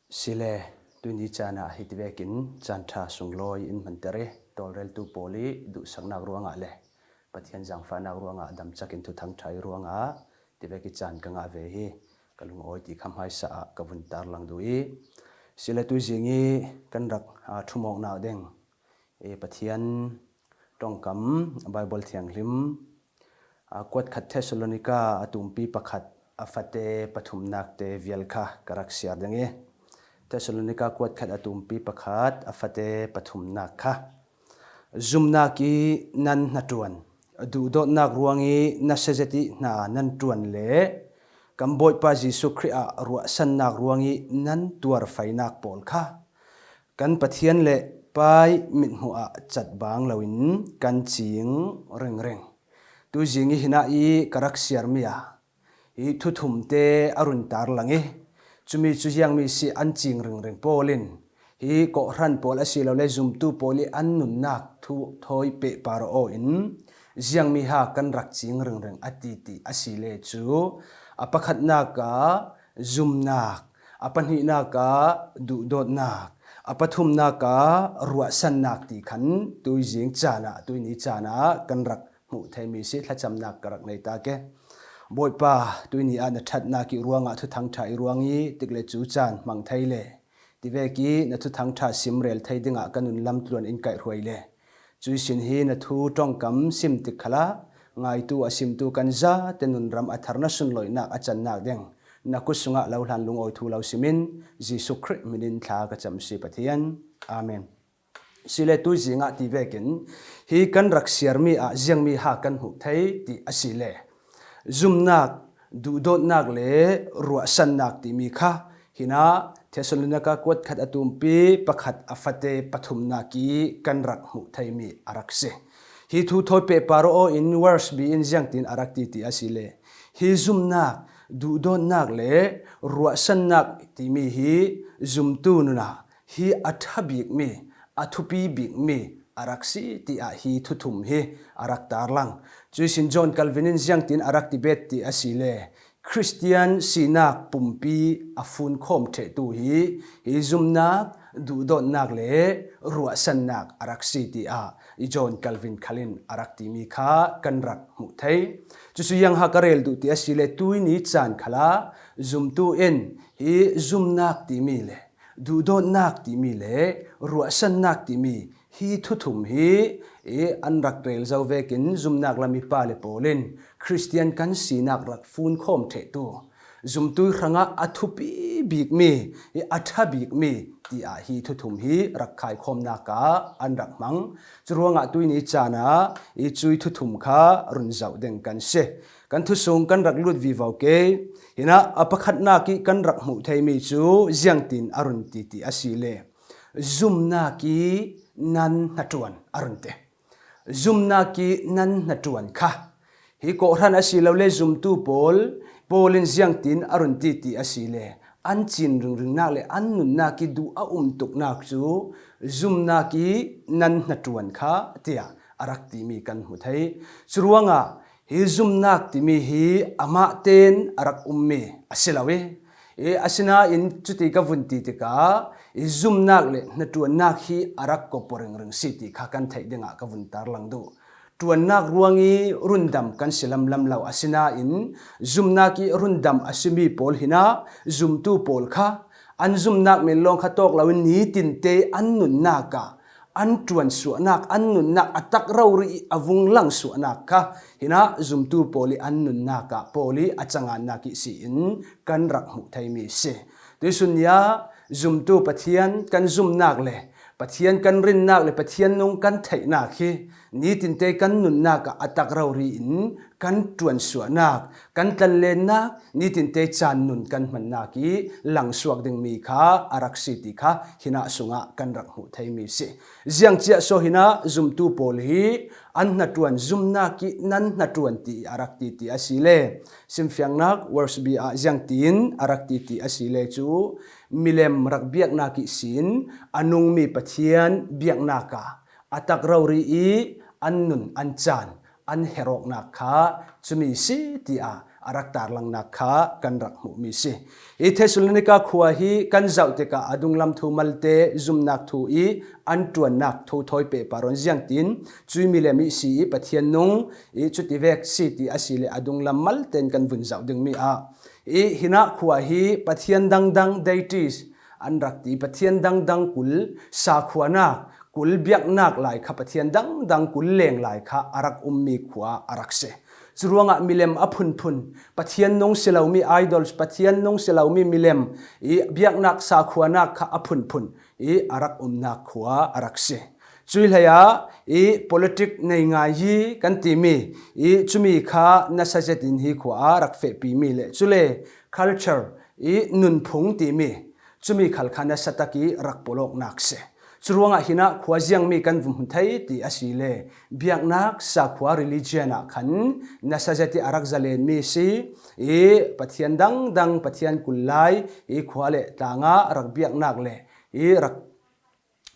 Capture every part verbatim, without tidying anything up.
Sile, tuini caan ah hiti vekin caan ṭha sunglawi in hmanter i, tawlreltu pawl i duhsaknak ruangah le Pathian zangfahnak ruangah damchak in thuthang ṭha i ruangah tivek i caan ka ngah ve hi. Ka lungawi ti kha hmaisa ah ka vun tarlang duh i, sile tuizing i kan rak, aa, ṭhumawknak ding i Pathian ṭongkam Baibal Thianghlim, aa, kuat khat Thessalonika a tumpi pakhat a fate pathumnak te vial kha ka rak siar ding i, Thessalonika kuat khat a tumpi pakhat a fate pathumnak kha. Zumnak i nan hnaṭuan, duhdawtnak ruang i nasa zet i hna nan ṭuan le kan Bawipa Jesuh Khrih ah ruahsannak ruang i nan tuarfainak pawl kha kan Pathian le Pa i mithmuh ah catbang loin kan cing ringring. Tuizing i hinah i ka rak siarmi ah hi thuthumte a run tarlang i, cumi cu ziangmi si an cing ringring pawl in hi kawhhran pawl asilole zumtu pawl i an nunnak thu thawi pehpar aw in ziangmi ha kan rak cing ringring a ti ti asile cu a pakhatnak ah zumnak, a pahnihnak ah duhdawtnak, a pathumnak ah ruahsannak ti khan tuizing caan ah, tuini caan ah kan rak hmuh theimi si. Thlacamnak ka rak nei ta ke. Bawipa, tuini ah na ṭhatnak i ruangah thuthang ṭha i ruang i tik le cu caan hmang thei le tivek i na thuthang ṭha simrel thei dingah ka nun lamtluan in kaihhruai le cuisin hi na thu ṭongkam sim tik khalah ngaitu a simtu kan zate nunram a thar na sunlawinak a cannak ding na kut sungah lo hlan lungawi thu lo simin Jesuh Khrih min in thla ka cam si Pathian. Amen. Sile tuizing ah ti vekin hi kan rak siarmi ah ziangmi ha kan hmuh thei ti asile zumnak, duhdawtnak le ruahsannak timi kha hinah Thessalonika kuat khat a tumpi pakhat a fate pathumnak i kan rak hmuh theimi a rak si. Hi thu thawi pehpar aw in Wiersbe in ziangtin a rak ti ti asile hi zumnak, duhdawtnak le ruahsannak timi hi zumtu nun ah hi a ṭha bikmi, a thupi bikmi a rak si tiah hi thuthum hi a rak tarlang. Cuisin John Calvin in ziangtin a rak ti bet ti asile Khristian sinak pumpi a funkhawm ṭhehtu hi hi zumnak, duhdawtnak le ruahsannak a rak si tiah i John Calvin khal in a rak timi kha kan rak hmuh thei. Cucu ziang ha ka rel duh ti asile tuini caan khalah zumtu in hi zumnak timi le duhdawtnak timi le ruahsannak timi hi thuthum hi i an rak rel zo vekin zumnak lam i pa le pawl in Khristian kan sinak rak funkhawm ṭhehtu zumtu hrangah a thupi bikmi i a ṭha bikmi tiah hi thuthum hi rak khaikhawmnak ah an rak hmang. Curuangah tuini caan ah i cui thuthum kha run zoh ding kan si. Kan thusung kan rak lut vivo ke. Hinah a pakhatnak i kan rak hmuh theimi cu ziangtin a run ti ti asile zumnak i nan hnaṭuan a run ti. Zumnak i nan hnaṭuan kha hi kawhhran asilole zumtu pawl, pawl in ziangtin a run ti ti asile an cin ringringnak le an nunnak i duh a um tuknak cu zumnak i nan hnaṭuan kha tiah a rak timi kan hmu thei. Curuangah hi zumnak timi hi amah tein a rak ummi a si lo i, i asinain cuti ka vun ti tikah i zumnak le hnaṭuannak hi a rak kop ringring si ti kha kan theih dingah ka vun tarlang duh. Ṭuannak ruang i rundam kan si lamlam lo, asinain zumnak i rundam a simi pawl hinah zumtu pawl kha an zumnak men lawng kha tawk loin nitinte an nunnak ah an ṭuan suahnak, an nunnak a tak rori i a vung lang suahnak kha hinah zumtu pawl i an nunnak ah pawl i a cangannak i si in kan rak hmuh theimi si. Tuisun ni ah zumtu Pathian kan zumnak le Pathian kan rinnak le Pathian nung kan theihnak hi nitinte kan nunnak ah a tak rori in kan ṭuan suahnak, kan tlanlennak, nitinte caan nun kan hmannak i langsuak dingmi kha a rak si ti kha hinah sungah kan rak hmuh theimi si. Ziangciah so hinah zumtu pawl hi an hnaṭuan zumnak i nan hnaṭuan ti a rak ti ti asile, simfiangnak Wiersbe ah ziangtin a rak ti ti asile cu milem rak biaknak ihsin a nungmi Pathian biaknak ah a tak rori i an nun an caan an herhawknak kha cumi si tiah a rak tarlangnak kha kan rak hmuhmi si. Hi Thessalonika khua hi kan zoh tikah a dunglam thu malte zumnak thu i an ṭuannak thu thawi pehpar un ziangtin cui milem i si i Pathian nung i cutivek si ti a si le a dunglam malte in kan vun zoh dingmi ah i hinah khua hi Pathian dangdang deities an rak ti, Pathian dangdang kul sakhuanak, kul biaknak lai kha, Pathian dangdang kul leng lai kha a rak ummi khua a rak si. Curuangah milem a phunphun, Pathian nung si lomi idols, Pathian nung si lomi milem i biaknak sakhuanak kha a phunphun i a rak umnak khua a rak si. Cui hleiah i politic nei ngai hi kan timi i cumi kha nasa zetin hi khua a rak fehpimi le cule culture i nunphung timi cumi khal kha nasa tak i rak pawlawknak si. Curuangah hinah khua ziangmi kan vun hmu thei ti a si le biaknak sakhua religion ah khan nasa zet i a rak zalenmi si i Pathian dangdang, Pathian kul lai i khua le tlangah rak biaknak le i rak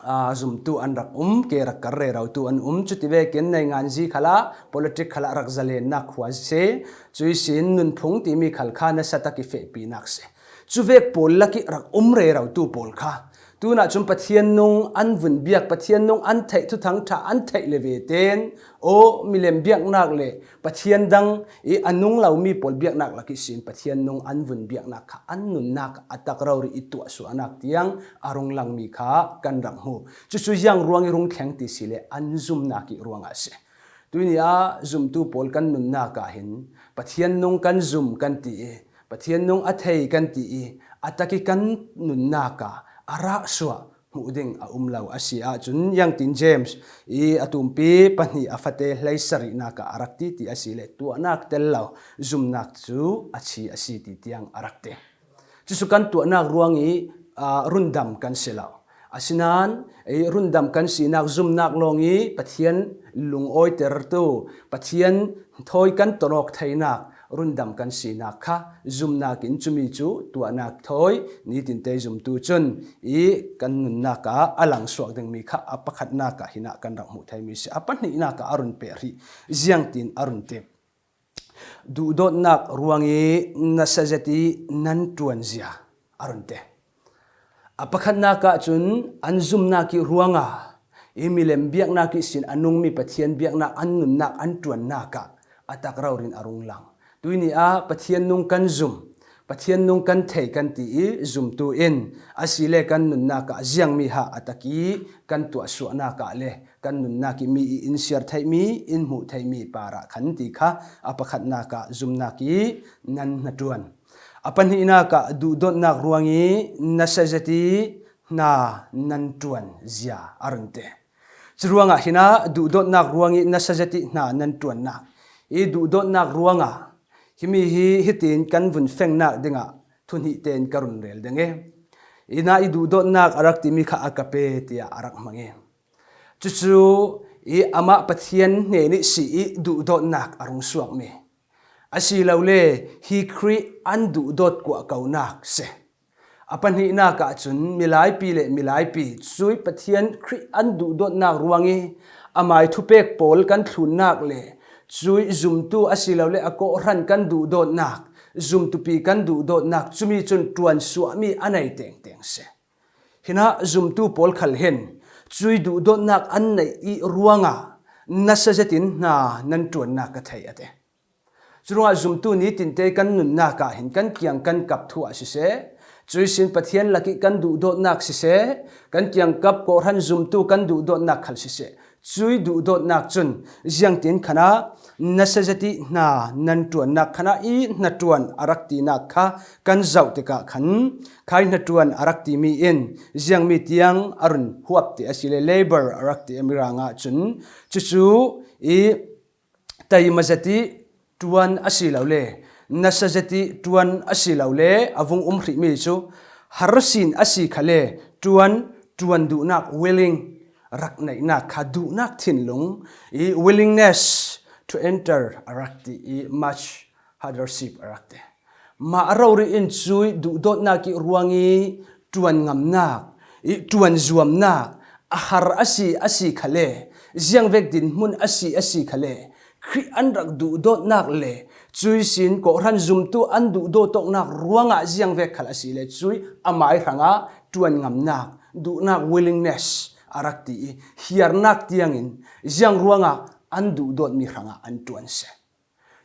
aa, zumtu an rak um, ke rak kar rerotu an um. Cuti vekin neinganzi khalah, politic khalah rak zalennak khua si. Cui sin nunphung timi khal kha nasa tak i fehpinak si. Cuvek pawl lak i rak um rerotu pawl kha tunah cun Pathian nung an vun biak, Pathian nung an theih, thuthang ṭha an theih le veten aw milem biaknak le Pathian dang i a nung lomi pawl biaknak lak ihsin Pathian nung an vun biaknak kha an nunnak a tak rori i tuahsuahnak tiang a rung langmi kha kan rak hmu. Cucu ziang ruang i rung thleng ti si le an zumnak i ruangah a si. Tuini ah zumtu pawl kan nunnak ah hin Pathian nung kan zum kan ti i Pathian nung a thei kan ti i a tak i kan nunnak ah a rahsuah hmuh ding a um lo a si ahcun, ziangtin James i a tumpi pahnih a fate hleisarihnak ah a rak ti ti a si le tuahnak tel lo zumnak cu a chi a si ti tiang a rak ti. Cucu kan tuahnak ruang i, aa, rundam kan si lo. Asinain i rundam kan sinak zumnak lawng i Pathian lungawitertu, Pathian thawi kan tonawk theinak rundam kan sinak kha zumnak in cumi cu tuahnak thawi nitinte zumtu cun i kan nunnak ah a langsuak dingmi kha a pakhatnak ah hinah kan rak hmuh theimi si. A pahnihnak ah a run peh rih ziangtin a run ti. Duhdawtnak ruang i nasa zet i nan ṭuanzia a run ti. A pakhatnak ah cun an zumnak i ruangah i milem biaknak ihsin a nungmi Pathian biaknak an nunnak an ṭuannak ah a tak rorin a rung lang. Tuini ah Pathian nung kan zum, Pathian nung kan thei kan ti i zumtu in a si le kan nunnak ah ziangmi ha a tak i kan tuahsuahnak ah le kan nunnak i mi i in siar theihmi, in hmuh theihmi parah khan ti kha a pakhatnak ah zumnak i nan hnaṭuan. A pahnihnak ah duhdawtnak ruang i nasa zet i hna nan ṭuan zia a run ti. Curuangah hinah duhdawtnak ruang i nasa zet i hna nan ṭuannak i duhdawtnak ruangah himi hi hitin kan vun fengnak dingah thuhnih tein ka run rel ding i, i na i duhdawtnak a rak timi kha agape tiah a rak hmang i, cucu i amah Pathian hnen i si i duhdawtnak a rung suakmi asilole hi Khrih an duhdawt kuahkonak si. A pahnihnak ahcun milaipi le milaipi cui Pathian Khrih an duhdawtnak ruang i amai thupek pawl kan thlunnak le cui zumtu asilole a kawhhran kan duhdawtnak, zumtupi kan duhdawtnak cumi cun ṭuansuahmi a nei tengteng si. Hinah zumtu pawl khal hin cui duhdawtnak an neih i ruangah nasa zetin hna nan ṭuannak ka thei a ti. Curuangah zumtu nitinte kan nunnak ah hin kan kiang kan kap thu ah siseh, cui sin Pathian lak i kan duhdawtnak siseh, kan kiangkap kawhhran zumtu kan duhdawtnak khal siseh, cui duhdawtnak cun ziangtin khanah nasa zet i hna nan ṭuannak khanah i hnaṭuan a rak tinak kha kan zoh tikah khan khai hnaṭuan a rak timi in ziangmi tiang a run huap ti a si le labor a rak ti a Mirang ahcun cucu i taima zet i ṭuan asilole nasa zet i ṭuan asilole a vung um hrihmi cu har sin a si khale ṭuan, ṭuan duhnak willing rak neihnak kha duhnak thinlung i willingness to enter a rak ti i much hardship a rak ti. Mah a rori in cui duhdawtnak i ruang i ṭuan ngamnak i ṭuan zuamnak a har a si a si khale, ziangvek dinhmun a si a si khale, Khrih an rak duhdawtnak le cui sin kawhhran zumtu an duhdawtawknak ruangah ziangvek khal a si le cui a mai hrangah ṭuan ngamnak, duhnak, willingness a rak ti i, hiarnak tiangin ziang ruangah an duhdawtmi hrangah an ṭuan si.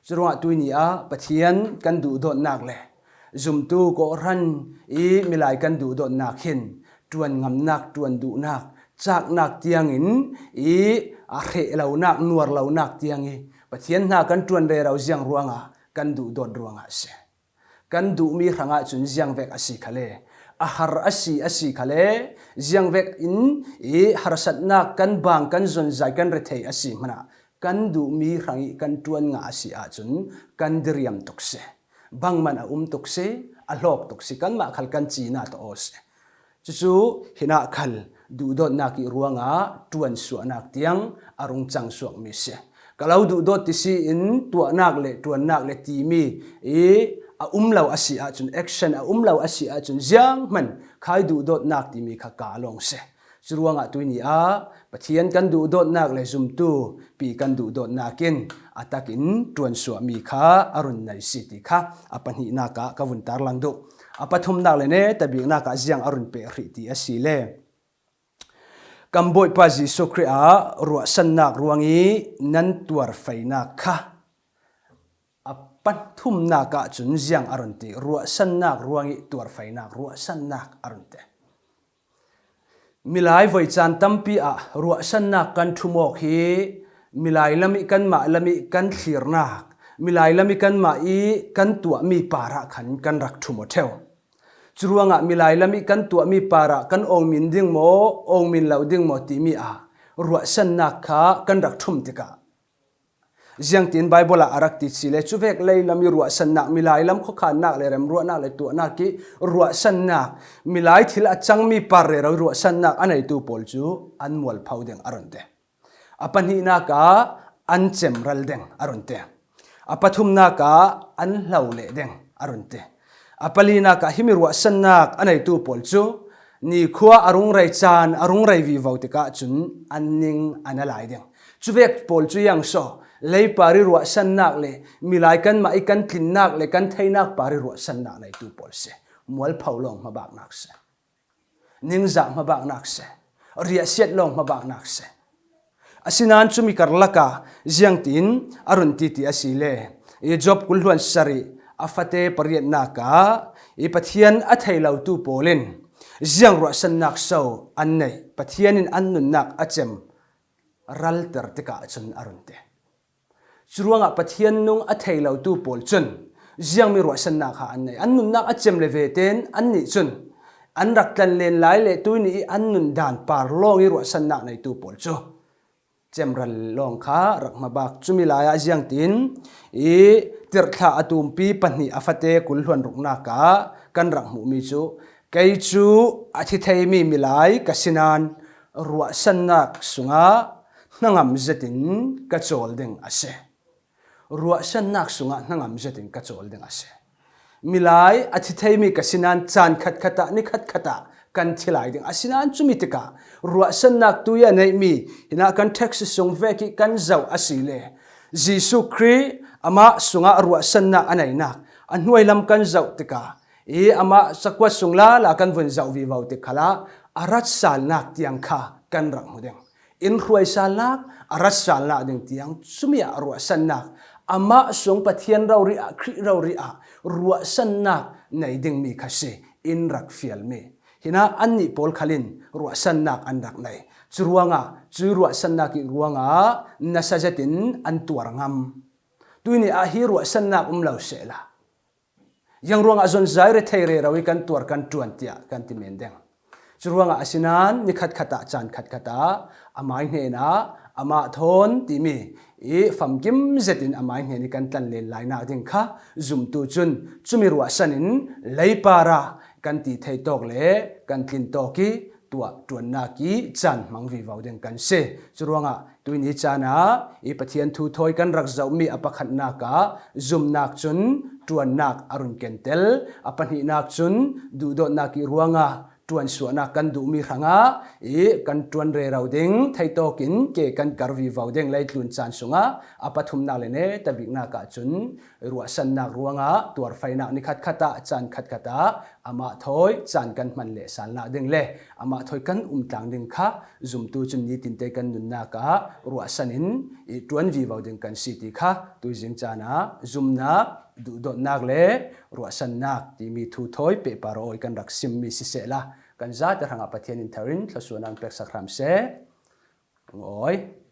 Curuangah tuini ah Pathian kan duhdawtnak le zumtu kawhhran i milai kan duhdawtnak hin ṭuan ngamnak, ṭuan duhnak, caknak tiangin i a hreh lonak, nuar lonak tiang i Pathian hna kan ṭuan rero ziang ruangah kan duhdawt ruangah a si. Kan duhmi hrangah cun ziangvek a si khale, a har a si, a si khale, ziangvek in i harsatnak kan bang, kan zonzai, kan rethei a si hmanah kan duhmi hrang i kan ṭuan ngah a si ahcun kan diriam tuk si. Bangman a um tuk si, a hlawk tuk si, kanmah khal kan cina tawh aw si. Cucu hinah khal duhdawtnak i ruangah ṭuansuahnak tiang a rung cangsuakmi si. Ka lo duhdawt ti si in tuahnak le ṭuannak le timi i a um lo a si ahcun, action a um lo a si ahcun zianghman khai duhdawtnak timi kha ka lawng si. Curuangah tuini ah Pathian kan duhdawtnak le zumtu pi kan duhdawtnak in a takin ṭuansuahmi kha a run nei si ti kha a pahnihnak ah ka vun tarlang duh. A pathumnak le ne tabiknak ah ziang a run peh hrih ti a si le, kan Bawipa Jesuh Khrih ah ruahsannak ruang i nan tuarfeinak kha a pathumnak ah cun ziang a run ti, ruahsannak ruang i tuarfeinak, ruahsannak a run ti. Milai voi caan tampi ah ruahsannak kan ṭhum awk hi milai lam i kanmah lam i kan thlirnak, milai lam i kanmah i kan tuahmi parah khan kan rak ṭhum aw ṭheu. Curuangah milai lam i kan tuahmi parah kan awngmin ding maw, awngmin lo ding maw timi ah ruahsannak kha kan rak ṭhum tikah, ziangtin Baibal ah a rak ti si le, cuvek lei lam i ruahsannak, milai lam khuakhannak le remruahnak le tuahnak i ruahsannak, milai thil a cangmi par rero i ruahsannak a neitu pawl cu an mualpho ding a run ti. A pahnihnak ah an cemral ding a run ti. A pathumnak ah an hlo leh ding a run ti. A palinak ah himi ruahsannak a neitu pawl cu nikhua a rung rei caan a rung rei vivo tikah cun an ning an a lai ding. Cuvek pawl cu iang saw, leipar i ruahsannak le milai kanmah i kan tlinnak le kan theinak par i ruahsannak neitu pawl si. Mualpho lawng hmabaknak si. Ningzah hmabaknak si. Riahsiat lawng hmabaknak si. Asinain cumi karlak ah ziangtin a run ti ti a si le, i Job kul hluan sarih a fate pariatnak ah i Pathian a thei lotu pawl in ziang ruahsannak so an nei, Pathian in an nunnak a cem ralter tikah cun a run ti. Curuangah Pathian nung a thei lotu pawl cun ziangmi ruahsannak kha an nei. An nunnak a cem le ve tein annih cun an rak tlanlen lai le tuini i an nun dan par lawng i ruahsannak neitu pawl cu cemral lawng kha rak hmabak. Cumi lai ah ziangtin i tirhthlah a tumpi pahnih a fate kul hluan ruknak ah kan rak hmuhmi cu, kei cu a thi theimi milai ka si nain ruahsannak sungah hnangam zetin ka cawl ding a si. Ruahsannak sungah hnangam zetin ka cawl ding a si. Milai a thi theimi ka si nain caan khatkhat ah, ni khatkhat ah kan thi lai ding. Asinain cumi tikah ruahsannak tui a neihmi hinah kan text sung vek i kan zoh a si le, Jesuh Khrih amah sungah ruahsannak a neinak a hnuai lam kan zoh tikah i amah cakuat sung lala kan vun zoh vivo tik khalah a ratsalnak tiang kha kan rak hmu ding. In hruaisalnak, a ratsalnak ding tiang cumi ah ruahsannak, amah sung Pathian rori ah, Khrih rori ah ruahsannak nei dingmi kha si in rak fialmi. Hinah annih pawl khal in ruahsannak an rak nei. Curuangah cui ruahsannak i ruangah nasa zetin an tuar ngam. Tuini ah hi ruahsannak um lo sehla, ziang ruangah zonzai rethei rero i kan tuar kan ṭuan tiah kan ti men deng. Curuangah asinain ni khatkhat ah, caan khatkhat ah amai hnenah amah thawn timi i famkim zetin amai hnen i kan tlanlen lainak ding kha zumtu cun cumi ruahsan in leipar ah kan ti thei tawk le kan tlin tawk i tuah ṭuannak i caan hmang vivo ding kan si. Curuangah tuini caan ah i Pathian thu thawi kan rak zohmi a pakhatnak ah zumnak cun ṭuannak a run kentel, a pahnihnak cun duhdawtnak i ruangah ṭuansuahnak kan duhmi hrangah i kan ṭuan rero ding, theitawkin ke kan kar vivo ding, leitlun caan sungah a pathumnak le netabiknak ahcun ruahsannak ruangah tuarfainak ni khatkhat ah, caan khatkhat ah amah thawi caan kan hman lehsalnak ding le amah thawi kan umtlang ding kha zumtu cun nitinte kan nunnak ah ruahsan in i ṭuan vivo ding kan si ti kha tuizing caan ah zumnak, duhdawtnak le ruahsannak timi thu thawi pehpar aw i kan rak simmi sisehla, kan zate hrangah Pathian in thar in thluasuahnak in peksak hram seh. Lungawi.